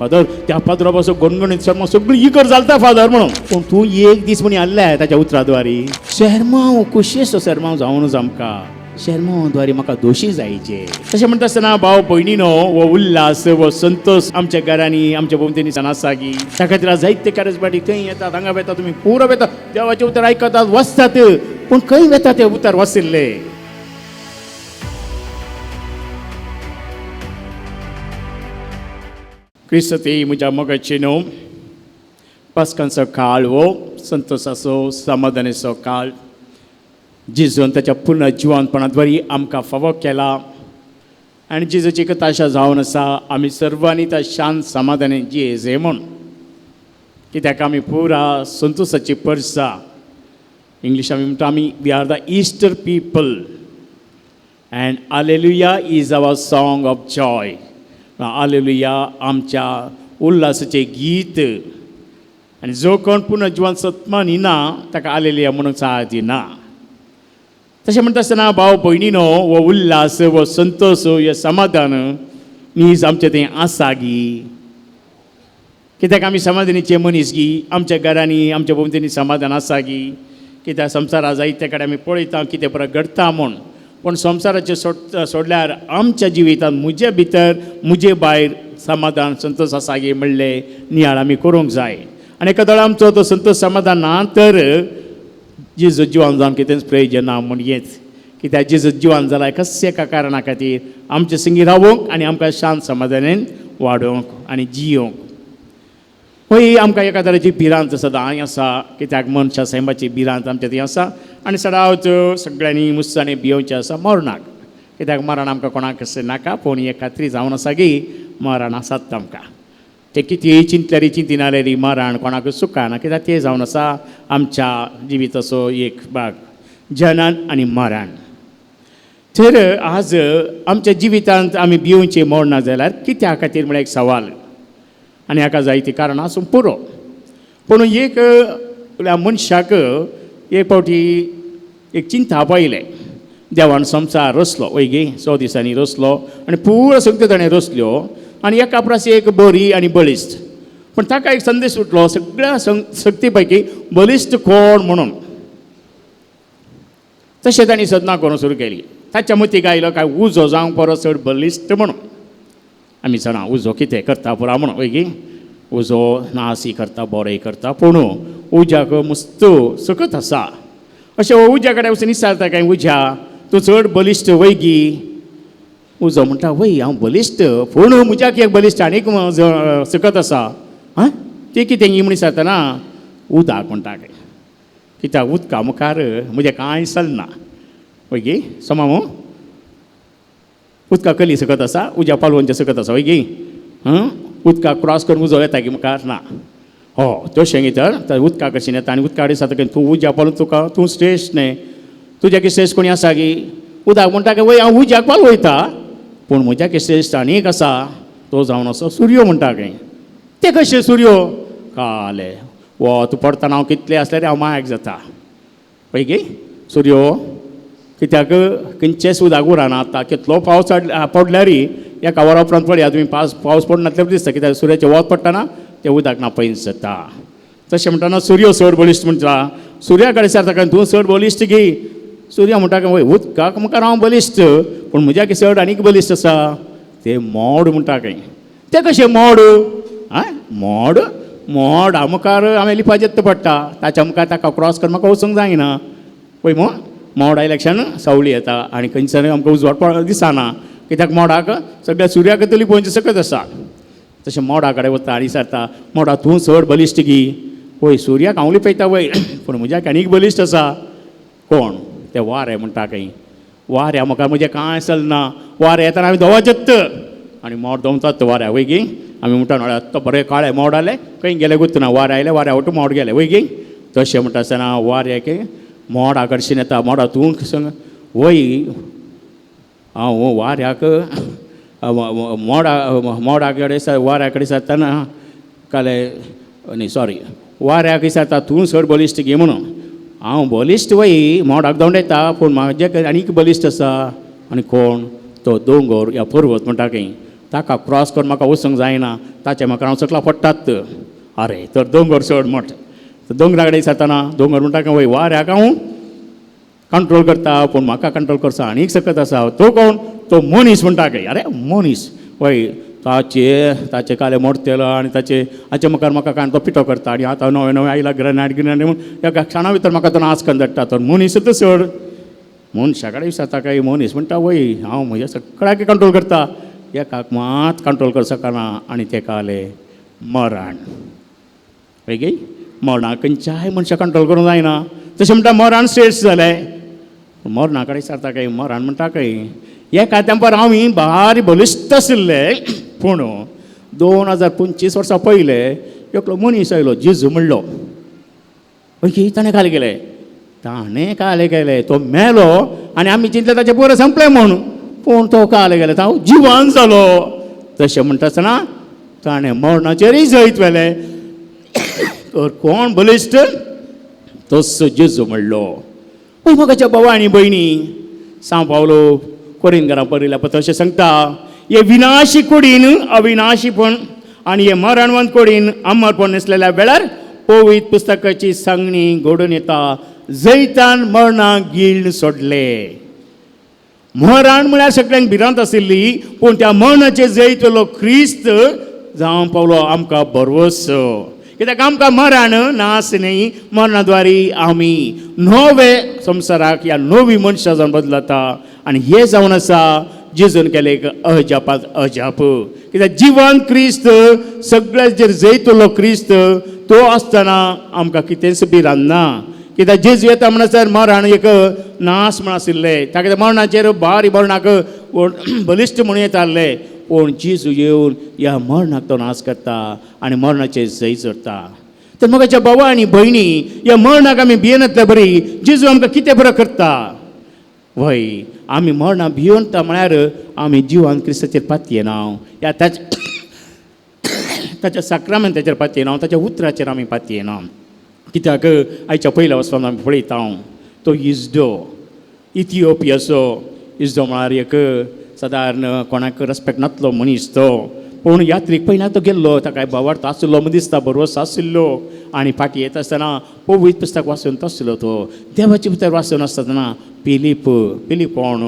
Father त्या फादरा पासून गणगणीत शर्मा सगळी इकर जालता फादर म्हणून. पूण तूं एक दीस म्हणी आसले ताच्या उतराद्वारी शेरमांव कुशेचो शेरमांव जावनूच आमकां शेरमांवाद्वारी म्हाका दोशी जायचे. तशें म्हणटा आसतना भाव भयणीनो हो उल्हास हो संतोष आमच्या घरांनी आमच्या भोंवतणी आसा की त्या खातीर जायते कॅरिज्मॅटीक थंय येतात हांगा वेतात तुमी पुरो वेतात देवाचें उतर आयकतात वचतात पूण खंय वेता ते उतर वसिल्ले. क्रिस्ती म्हज्या मोगाचे न्हू पास्कांचो काळ हो संतोषाचो समाधानाचो काळ जेजून ताच्या पूर्ण जिवनपणाद्वारी आमकां फावो केला आनी जेजूची एक ताशा जावन आसा आमी सर्वांनी त्या शांत समाधानी जियेजे म्हूण कित्याक आमी पुरा संतोषाची परसा इंग्लीश आमी म्हणटा आमी we are the Easter people and alleluia is our song of joy. Alleluia आमच्या उल्हासाचें गीत आनी जो कोण पुनः जिवन सत्मान ना ताका आलेलुया म्हणून साथ दिना. तशें म्हणटा आसतना भाव भयणीनो हो उल्हास हो संतोष हे समाधान नीज आमचें तें आसा गी कित्याक आमी समाधानीचे मनीस गी आमच्या घरांनी आमच्या भोंवतणी समाधान आसा गी कित्याक संवसारा जायते कडेन आमी पळयता कितें परत घडटा म्हूण पूण संवसाराचें सोडल्यार आमच्या जिवितांत म्हजे भितर म्हजे भायर समाधान संतोष आसा गी म्हणलें नियाळ आमी करूंक जाय. आनी एका आमचो तो संतोष समाधान ना तर जेजू जिवान जावन कितेंच प्रयोजन ना म्हूण येत कित्याक जेजू जिवान जाला कशें एका कारणा खातीर आमचे संगी रावोंक आनी आमकां शांत समाधानान वाडोवंक आनी जियोवंक. हय आमकां एका तरेची भिरांत सदांय आसा कित्याक मनशां सैमाची भिरांत आमच्या थंय आसा आनी सदांच सगळ्यांनी मुस्सांनी भियोवचें आसा मरणाक कित्याक मरण आमकां कोणाक कशें नाका पूण एक खात्री जावन आसा की मरण आसात आमकां तें कितें चिंतल्यार चिंतिनाल्यार मरण कोणाक सुखाना कित्याक तें जावन आसा आमच्या जिविताचो एक भाग जनन आनी मरण. तर आज आमच्या जिवितांत आमी भियोवचें मरना जाल्यार कित्या खातीर म्हळ्यार एक सवाल आनी हाका जायतीं कारणां आसूं पुरो पूण एक मनशाक एक फावटी एक चिंता पळयलें देवान संवसार रचलो वय गे 100 दिसांनी रचलो आनी पुरो सगळ्यो ताणें रचल्यो आनी एका परस एक बरी आनी बळिश्ट पूण ताका एक संदेश सुटलो सगळ्या शक्ती पैकी बळिश्ट कोण म्हणून. तशें तांणी सदना करूंक सुरू केली ताच्या मतीक आयलो काय उजो जावंक परस चड बळिश्ट म्हणून. आमी जाणा उजो कितें करता पुरा म्हणून वय गे उजो नासी करता बरें करता पूण उज्याक मस्त सकत आसा अशें हो उज्या कडेन वचून विचारता काय उज्या तूं चड बळिश्ट वय गी उजो म्हणटा वय हांव बळिश्ट पूण म्हज्याक एक बळिश्ट आनीक सकत आसा आं तें कितें म्हूण विचारतना उदक म्हणटा काय कित्याक उदका मुखार म्हजें कांय चलना वय गे समा मू उदका कली सकत आसा उज्या पालवनचें सकत आसा वय गे उदकाक क्रॉस करून उजो येता की मुखार ना हो तशें तर उदका कशें येता आनी उदका दिसता तूं उज्या पालोवन तुका तूं श्रेश्ठ न्हय तुज्या की श्रेश्ठ कोणी आसा की उदक म्हणटा की वय हांव उज्याक पालवयता पूण म्हज्या की श्रेश्ठ आनी एक आसा तो जावन आसा सुर्यो म्हणटा खंय तें कशें सुर्यो काले वत पडटना हांव कितलें आसल्यार हांव मायक जाता पळय गे सुर्यो कित्याक खंयचेंच उदक उरना आतां कितलो पावस पडल्यार एका वरा उपरांत पळया तुमी पावस पडनासल्यार दिसता कित्याक सुर्याचें वत पडटना तें उदक ना पैंच जाता. तशें म्हणटना सुर्यो चड बळिश्ट म्हणटा सुर्या कडेन विचारता तूं चड बळिश्ट गी सुर्या म्हणटा वय उदकाक मुखार हांव बळिश्ट पूण म्हज्या की चड आनीक बळिश्ट आसा तें मोड म्हणटा खंय तें कशें मोड आं मोड मोडा मुखार हांवें लिपाचें पडटा ताच्या मुखार ताका क्रॉस करून म्हाका वचूंक जायना पळय मो मोड आयल्या क्षण सावळी येता आनी खंयच्यान आमकां उजवाड दिसना कित्याक मोडाक सगळ्या सुर्याक तरी पळोवचें सकत आसा. तशें मोडा कडेन वता आनी विचारता मोडा तूं चड बळिश्ट गी वय सुर्याक हांव लिपयता वय पूण म्हज्याक आनीक बळिश्ट आसा कोण तें वारें म्हणटा खंय वाऱ्या मुखार म्हजें कांय चलना वारें येतना आमी दवजत आनी मोड दवतात वाऱ्या वय गी आमी म्हणटा आत्तां बरें काळें मोड आलें खंय गेलें गुतना वारें आयलें वाऱ्या वटून मोड गेलें वय गी तशें म्हणटा आसतना वाऱ्याक मोडा कडशीन येता मोडा तूं वय हांव वाऱ्याक मोडा मोडा कडेन वाऱ्या कडेन सरतना काले न्ही सॉरी वाऱ्याक विचारता तूं चड बळिश्ट गे म्हणून हांव बळिश्ट वय मोडाक दवंडयता पूण म्हाजे आनीक बळिश्ट आसा आनी कोण तो दोंगोर या पर्वत म्हणटा खंय ताका क्रॉस करून म्हाका वचूंक जायना, ताचे म्हाका हांव सकला पडटात. अरे तर दोंगर चड म्हट. दोंगरा कडेन सरतना दोंगर म्हणटा काय वय वाऱ्याक हांव कंट्रोल करता, पूण म्हाका कंट्रोल करचो आनीक सकत आसा. तो कोण? तो मनीस म्हणटा काय. अरे मनीस वय ताचे ताचे काले मोडतेलो आनी ताचे हाचे मुखार म्हाका काण तो पिठो करता आनी आतां नवें नवें आयला ग्रॅनायट गिरनायट म्हूण एका क्षणा भितर म्हाका तो नाच करून धाडटा. तर मनीस तर चड मनशा कडेन विचारता काय मनीस म्हणटा वय हांव म्हज्या सगळ्याक कंट्रोल करता, एकाक मात कंट्रोल कर शकना आनी तेका आलें मरण. हय गे, मरणाक खंयच्याय मनशाक कंट्रोल करूंक जायना. तशें म्हणटा मरण श्रेश्ठ जालें. मरणा कडेन विचारता काय मरण म्हणटा काय एका तेंपार आमी भारी बलिश्ट आशिल्ले, पूण 2025 वर्सां पयले एकलो मनीस आयलो जेजू म्हणलो. हय ताणें काल केलें, ताणें काले केलें, तो मेलो आनी आमी चिंतलें ताचें बरें संपलें म्हूण, पूण तो काले गेले हांव जिवान जालो. तशें म्हणटा आसतना ताणें मरणाचेरय जैत व्हेलें. तर कोण बलिश्ट? तसो जेजू म्हणलो. पळय मोगाच्या भावा आनी भयणी, सांव पावलो कोरिनगरां बरयल्या पत्र अशें सांगता, हे विनाशी कुडीन अविनाशीपण आनी हे मरणवंत कुडीन अमरपण नेसलेल्या वेळार पवित्र पुस्तकाची सांगणी घडून येता, जैतान मरणाक गिळून सोडले. मरण म्हळ्यार सगळ्यांक भिरांत आशिल्ली, पूण त्या मरणाचेर जैत व्हेलो क्रिस्त जावन पावलो आमकां भरवसो. कित्याक आमकां मरण नास न्ही, मरणा द्वारी आमी नवे संवसाराक ह्या नवी मनशां जावन बदलता. आनी हें जावन आसा जेजून केलें एक अजापांत अजाप. कित्याक जिवन क्रिस्त सगळ्याचेर जैतलो क्रिस्त तो आसतना आमकां कितेंच भिरांत ना. कित्याक जेजू येता म्हणसर मरण एक नास म्हण आशिल्लें, ताका मरणाचेर भारी मरणाक बलिश्ट म्हणून येताले, पूण जेजू येवन ह्या मरणाक तो नाश करता आनी मरणाचेर जैत जोडटा. तर मोगाच्या भावा आनी भयणी, ह्या मरणाक आमी भियेनातल्या बरी जेजू आमकां कितें बरो करता. वय आमी मरणां भियोनता म्हळ्यार आमी जिवान क्रिस्ताचेर पातयेना, ह्या ताच्या ताच्या साक्रामेंताचेर पातयेना, ताच्या उतराचेर आमी पातयेना. कित्याक आयच्या पयल्या वचपान आमी पळयता तो इजडो इथिओपियाचो इजडो म्हळ्यार एक सादारण कोणाक रेस्पेक्ट नातलो मनीस तो, पूण यात्रीक पयलीं तो गेल्लो, ताका भावार्थ आशिल्लो म्हूण दिसता, बरोच आशिल्लो आनी फाटीं येता आसतना पवित्र पुस्तक वाचून आशिल्लो तो. देवाचें उतर वाचून आसतना फिलीप, फिलीप कोण?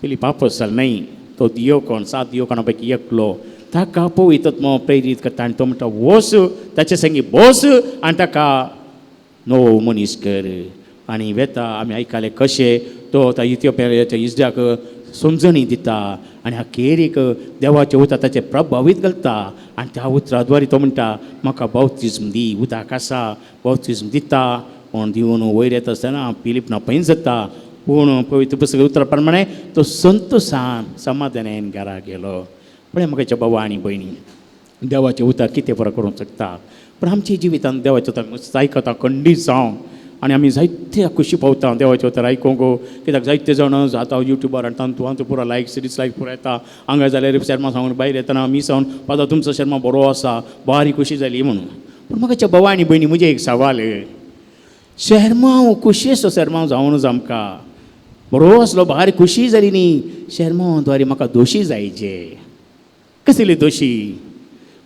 फिलीप आपोस्ताल न्हय, तो दियोकोण, 7 दियोकोणा पैकी एकलो. ताका पवित्र आत्मो प्रेरीत करता आनी तो म्हणटा वोस ताचे संगी बोस आनी ताका नवो मनीस कर. आनी वेता आमी आयकले कशें तो त्या इथिओपियाच्या इजड्याक समजणी दिता आनी अखेरीक देवाचें उतर ताचें प्रभावीत घालता आनी त्या उतरा द्वारे तो म्हणटा म्हाका बाप्तिज्म दी, उदक आसा बाप्तिज्म दिता. पूण दिवन वयर येता आसतना फिलीप ना पैन जाता, पूण पवित्र पुस्तक उतरा प्रमाणे तो संतोसान समाधानान घरा गेलो. पळय म्हाका बाबा आनी भयणी, देवाचें उतर कितें बरो करूंक शकता. पूण आमच्या जिवितांत देवाचें उतर मस्त आयकता खंडीत जावं आनी आमी जायते खुशी पावता देवाचें उतर आयकूंक. कित्याक जायते जाण जाता युट्यूबार आनी तांतू तांतू पुरो लायक्स डिसलायक पुरो येता. हांगा जाल्यार शर्मा सांगून भायर येतना मी सांगून फादर तुमचो शर्मा बरो आसा, बारी खुशी जाली म्हणून. पूण म्हाका बाबा आनी भयणी म्हजें एक सवाल, शेरमांव खुशेचो शेरमांव जावनूच आमकां बरो आसलो, भारी खुशी जाली न्ही, शेरमांव द्वारे म्हाका दोशी जायचे. कसली दोशी?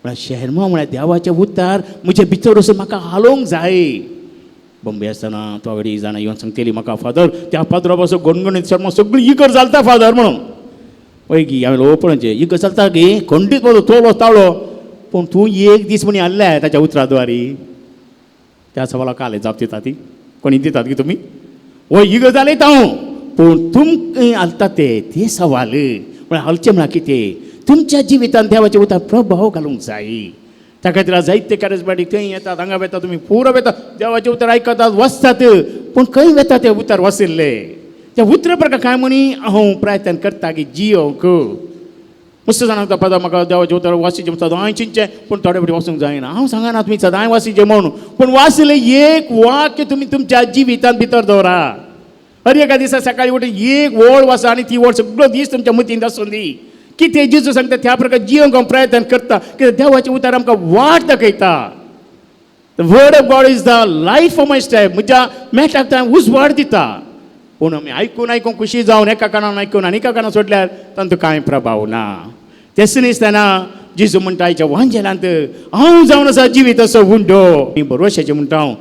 म्हळ्यार शेरमांव म्हळ्यार देवाचें उतर म्हजे भितर वचून म्हाका हालोवंक जाय. बॉम्बे आसतना थोडी जाणां येवन सांगतली म्हाका, फादर त्या पाद्रा पासून गणगणीत शर्मा सगळी इकर चलता फादर म्हणून. वय गी हांवें लोपणचें इकर चलता गी खंडीत म्हजो तोलो ताळो, पूण तूं एक दीस म्हणी हाडले ताच्या उतरा द्वारी. त्या सवालाक काले जाप दिता ती कोणी दितात की तुमी वय इगर जालें हांव, पूण तुमकां हालता ते ते सवाल म्हळ्यार हालचें म्हळ्यार कितें? तुमच्या जिवितांत देवाचें उतर प्रभाव घालूंक जाय. त्या खातीर जायते कॅरिजमॅटीक थंय येतात, हांगा वेतात, तुमी पुरो वेतात, देवाचें उतर आयकतात, वचतात, पूण खंय वेता ते उतर वाचिल्लें त्या उतरा प्रकार काय म्हणी हांव प्रयत्न करता की जियोंक. मस्त जाणां सांगता पदा म्हाका देवाचें उतर वाचिचें सदांय चिंतचें, पूण थोडे फावटी वाचूंक जायना. हांव सांगना तुमी सदांय वाचिचें म्हणून, पूण वाचिल्लें एक वाक्य तुमी तुमच्या जिवितांत भितर दवरा. हर एका दिसा सकाळी उठून एक ओळ वाचा आनी ती ओळ सगळो दीस तुमच्या मतींत आसूं दी. कितें जेजू सांगता त्या प्रकार जियोंक हांव प्रयत्न करता, कित्याक देवाचें उतर आमकां वाट दाखयता. The word of God is the light for my step. म्हज्या मेटाक तें उजवाड दिता. पूण आमी आयकून आयकून खुशी जावन एका कानान आयकून आनी एका कानान सोडल्यार तांचो कांय प्रभाव ना. तेस दिसतना जेजू म्हणटा आयच्या वांजेलांत हांव जावन आसा जिवीत असो उंडो भरवशाचें म्हणटा हांव.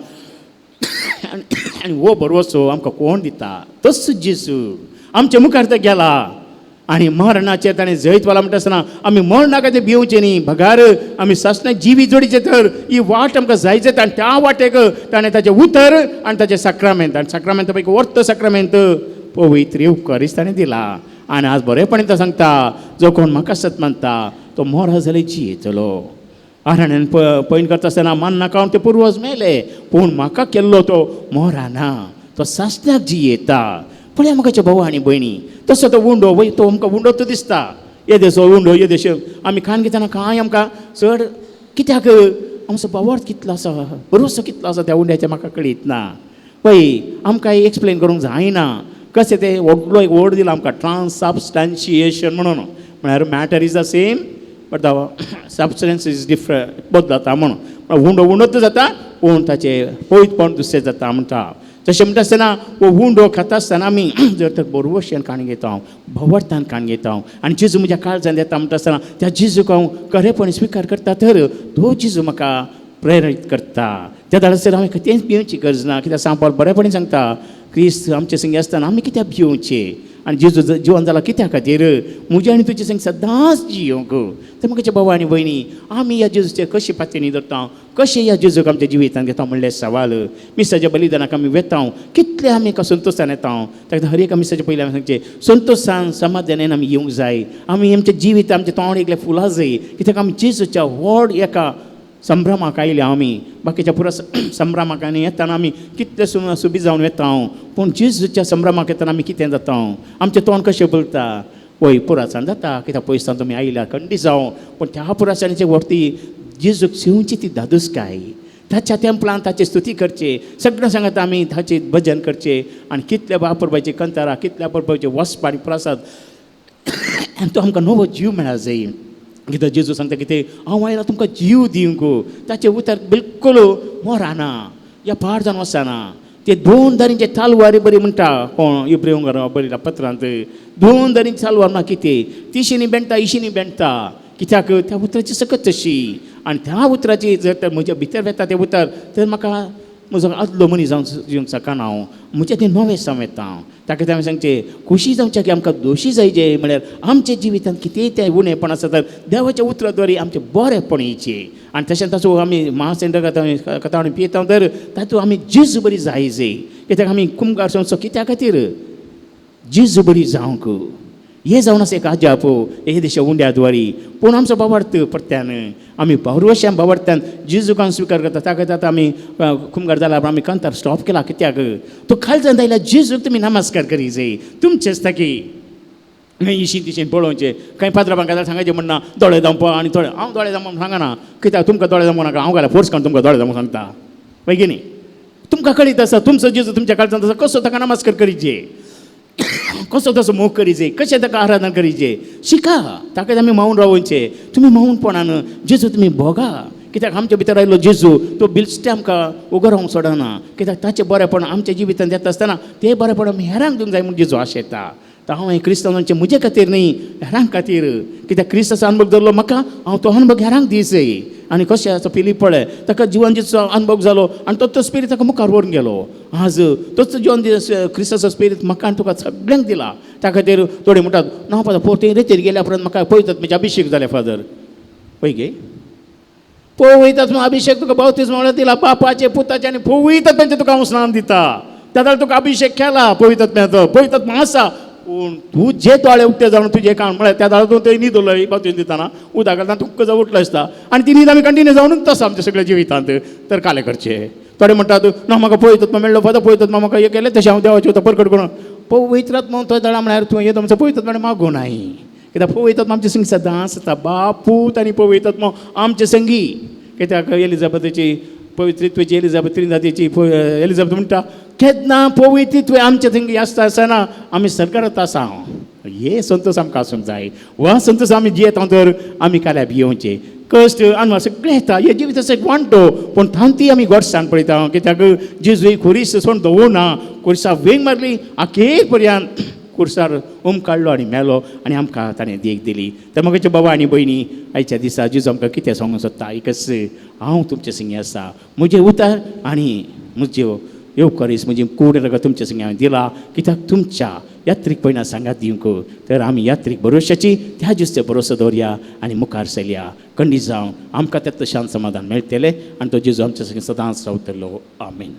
आनी हो भरवसो आमकां कोण दिता? तस जेजू आमच्या मुखार तो गेला आनी मरणाचेर ताणें जैत वाला. म्हणटा आसतना आमी मरणाक ते भिवचें न्ही, बगार आमी सासणां जिवीत जोडीचें तर ही वाट आमकां जाय जाता. आनी त्या वाटेक ताणें ताचें उतर आनी ताचें साक्रामेंत आनी साक्रामेंत पैकी वर्त साक्रामेंत पवित्र येवकारीच ताणें दिला. आनी आज बरेपणी तो सांगता जो कोण म्हाका सत मानता तो मोरा जाल्यार जियेतलो. आरण्यान पैन करता आसतना मान्नाका हांव ते पुर्वज मेले, पूण म्हाका केल्लो तो मोराना, तो सासणाक जियेता. पळया म्हाका भाव आनी भयणी, तसो तो उंडो वय तो आमकां उंडो तो दिसता, येदेसो उंडो येदेशो आमी खान घेतना कांय आमकां चड कित्याक आमचो भावार्थ कितलो आसा, भरवसो कितलो आसा त्या उंड्याचें म्हाका कळीत ना. पळय आमकां एक्सप्लेन करूंक जायना कशें तें व्हडलो एक वर्ड दिला आमकां ट्रान्सबस्टान्शिएशन म्हणून, म्हळ्यार matter is the same but the substance is different, बदलता म्हणून. उंडो उंडोच जाता पूण ताचें पवित्रपण दुसरें जाता म्हणटा. तशें म्हणटा आसतना हो उंडो खाता आसतना आमी जर तर बरोवशेन काण घेता, भवर्थान काण घेता आनी जेजू म्हज्या काळजान येता म्हणटा आसतना त्या जेजूक हांव खरेपणी स्विकार करता तर तो जेजू म्हाका प्रेरीत करता. त्या दाळासर हांवें तेंच भिवची गरज ना, कित्याक सांग पावल बरेपणी सांगता क्रिस्त आमचे संगी आसतना आमी कित्याक भिवचें आनी जेजू जिवन जाला कित्या खातीर म्हजें आनी तुजे संग सदांच जियोंक. तर म्हज्या भाव आनी भयणी आमी ह्या जेजूचेर कशी पातयणी धरता, कशें ह्या जेजूक आमच्या जिवितांत घेता म्हणलें सवाल. मिसाच्या बलिदानाक आमी वेता कितले आमी एका संतोशान येता, ताका हर एका मिसाच्या पयलीं आमी सांगचें संतोशान समाधानान आमी येवंक जाय. आमी आमचें जिवीत आमचें तोंड एकलें फुलां जाय, कित्याक आमी जेजूच्या व्हड एका संभ्रमाक आयल्या. आमी बाकीच्या पुरा संभ्रमाक आनी येतना आमी कितले सुबी जावन वेता, पूण जेजूच्या संभ्रमाक येतना आमी कितें जाता, आमचें तोंड कशें बोलता? वय पुरासान जाता कित्याक पयसान तुमी आयल्या खंडी जावं, पूण त्या पुरासांचे वरती जेजूक शिंवची ती धादोसकाय, ताच्या तेंपलान ताची स्तुती करचे, सगळें सांगता आमी ताचें भजन करचें. आनी कितल्या बापुरबायचे कंतारा, कितल्या बापुरबायचे वसप आनी प्रसाद आनी तो आमकां नवो जीव मेळा जाय. कित्याक जेजू सांगता कितें हांव आयला तुमकां जीव दिवंक, ताचें उतर बिलकूल मोराना या पाड जावन वचना. ते दोन दारींचे तालवारी बरी म्हणटा कोण इब्रेव बरयला पत्रांत, दोन दारींची तालवार ना कितें तिशींनी बेणटा इशींनी बेणटा, कित्याक त्या उतराची सकत तशी. आनी त्या उतराची जर तर म्हज्या भितर वेता तें उतर तर म्हाका म्हजो आदलो मनीस जावन जिवंक शकना हांव, म्हजें तें नवें जावं येता हांव. ताका हांवें सांगचें खोशी जावचें की आमकां दोशी जायचे म्हळ्यार आमच्या जिवितांत कितेंय तें उणेपण आसा तर देवाच्या उतरा द्वारे आमचें बरेंपण येचें. आनी तशें ताचो आमी महासेंद्र कथा आमी पियेता तर तातूंत आमी जेजू बरी जायचे, कित्याक आमी कुमगार संवसो कित्या खातीर जेजू बरी जावंक. हें जावन आसा एक अजाप हे देशा उंड्या द्वारी. पूण आमचो बाबार्थ परत्यान आमी बावरवशान बाबार्थान जेजूक आमी स्विकार करता. ताका आतां आमी खुमगार जाला आमी कांतार स्टॉप केला, कित्याक तो खालच्यान आयल्यार जेजूक तुमी नमस्कार करी जाय तुमचेच ताकी इशी तिशेन पळोवचें. कांय पात्रां जाल्यार सांगायचें म्हणना दोळे दामपा आनी थोडे हांव दोळे दामप सांगना, कित्याक तुमकां दोळे दामूं नाका, हांव घाल्यार फोर्स काडून तुमकां दोळे दामूंक सांगता पळय की न्ही. तुमकां कळीत आसा तुमचो जेजू तुमच्या काळजांत आसा, कसो ताका नमस्कार करीचे, कसो तसो मोग करीचे, कशें ताका आराधना करीचे शिका. ताका आमी मावन रावोवचें, तुमी मावनपणान जेजू तुमी भोगा, कित्याक आमच्या भितर आयलो जेजू तो बिलस्टे आमकां उगो रावंक सोडना, कित्याक ताचें बरेंपण आमच्या जिवितांत येता आसतना तें बरेंपण आमी हेरांक दिवंक जाय म्हूण जेजू आशेता. तर हांव हें क्रिस्तांवांचें म्हजे खातीर न्ही हेरां खातीर, कित्याक क्रिस्ताचो अनुभव धरलो म्हाका हांव तो अनुभव हेरांक दिसय. आनी कशें आसा फिलीप पळय ताका जिवन जेजूचो अनुभव जालो आनी तो स्पिरीत ताका मुखार व्हरून गेलो. आज तोच जिवन क्रिस्ताचो स्पिरीत म्हाका आनी तुका सगळ्यांक दिला. त्या खातीर थोडे म्हणटात ना फादर पोरते रेतीर गेल्या उपरांत म्हाका पळयतात म्हजे अभिशेक जाले फादर, पळय गे पळयतात अभिशेक तुका बावतीज म्हळ्यार दिला बापाचे पुताचे आनी पवित्र आत्म्याचें तुका हांव स्नान दिता, त्या जाल्यार तुका अभिशेक केला पवित्र आत्म्याचो, पवित्र आत्मा आसा. पूण तूं जे दोळे उक्ते जावन तुजें काम म्हळ्यार त्या दाळा तूं थंय न्हीद उरलो बावतीज दितना उदक घालतना तुका जावं उठलो आसता आनी ती न्हीद आमी कंटिन्यू जावनूच आसा आमच्या सगळ्या जिवितांत. तर कालें करचें थोडे म्हणटात ना म्हाका पवित्र आत्मा मेळ्ळो फादर, पवित्र आत्मा म्हाका हें केलें तशें हांव देवाचें वता परकट करून. पवित्र आत्मा तो दळा म्हळ्यार तूं येता आमचो पवित्र आत्मा मागूं नाय, कित्याक पवित्र आत्मा आमचे संगी सदां आसता. बापूत आनी पवित्र आत्मा आमचे संगी, कित्याक एलिजाबेथाची पवित्रित्वाची एलिजाबेथ त्रिनिदादीची एलिजाबेथ म्हणटा केन्ना पवित्रित्व आमचे थंय आसता आसतना आमी सरकारांत आसा. हे संतोष आमकां आसूंक जाय, वा संतोष आमी जियेता तर आमी काल्यार भियोवचें कश्ट अनवार सगळें येता हे जिवीत असो एक वांटो, पूण तांती आमी गोडसान पळयता, कित्याक जेजू खुरीस सोडून दवरना, खुरिसा वेंग मारली अखेर पर्यंत कुर्सार उमकाडलो आनी मेलो आनी आमकां ताणें देख दिली. तर म्हजे बाबा आनी भयणी, आयच्या दिसा जेजू आमकां कितें सांगूंक सोदता? एकच, हांव तुमचे संगी आसा, म्हजें उतर आनी म्हज्यो येवकरीस, म्हजी कूड रगत तुमचे संगी हांवें दिला कित्याक तुमच्या यात्रीक पयना सांगात दिवंक. तर आमी यात्रीक भरोश्याची त्या जुस्ते भरोसो दवरया आनी मुखार चलया. कंडी जावं आमकां तें शांत समाधान मेळटलें आनी तो जेजू आमच्या संगी सदांच रावतलो. आमीन.